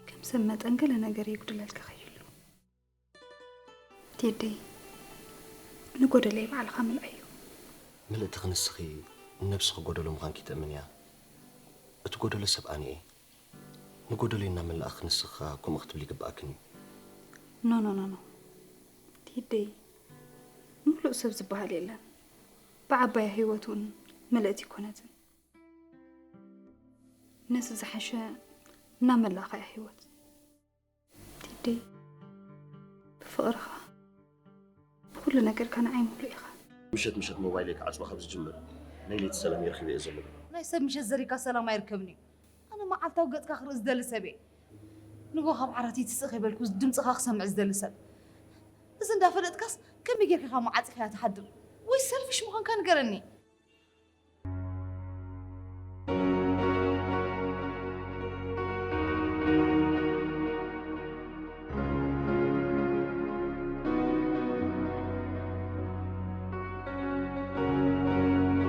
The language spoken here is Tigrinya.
ከም ሰብ መጠን ገለ ነገር የጉድለልካ ከይህሉ። ቴዲ፣ ንጎደለይ ባዕልኻ ምልኣዮ። ምልእቲ ክንስኺ ንነብስኺ ጎደሎ ምዃንኪ ትእምን እያ። እቲ ጎደሎ ሰብ ኣነ እየ። ንጎደለይ እናመላእኺ ክንስኺ ከምኡ ክትብሊ ይግብኣክን እዩ። ኖ ኖ ኖ ኖ ቴዲ፣ ምሉእ ሰብ ዝበሃል የለን። ብዓባያ ህይወት እውን ምልእቲ ኣይኮነትን። ነዚ ዝሓሸ እናመላእኻ እያ ህይወት። ቴዲ፣ ብፍቕርኻ ብኹሉ ነገርካ ንዓይ ምሉእ ኢኻ። ምሸት ምሸት ሞባይለይ ክዓጽዋ ካብ ዝጅምር ናይ ለይቲ ሰላም የርኪበ እየ ዘለኹ። ናይ ሰብ ምሸት ዘሪግካ ሰላም ኣይርከብን እዩ። ኣነ መዓልታዊ ገጽካ ክርኢ ዝደሊ ሰብ እየ። ንጎ ካብ ዓራት ይትስእ ከይበልኩ ድምፅኻ ክሰምዕ ዝደሊ ሰብ። እዚ እንዳፈለጥካስ ከመይ ጌርካ ኢኻ መዓፂኽያ ትሓድር? ወይ ሰልፊሽ ምዃንካ ንገረኒ።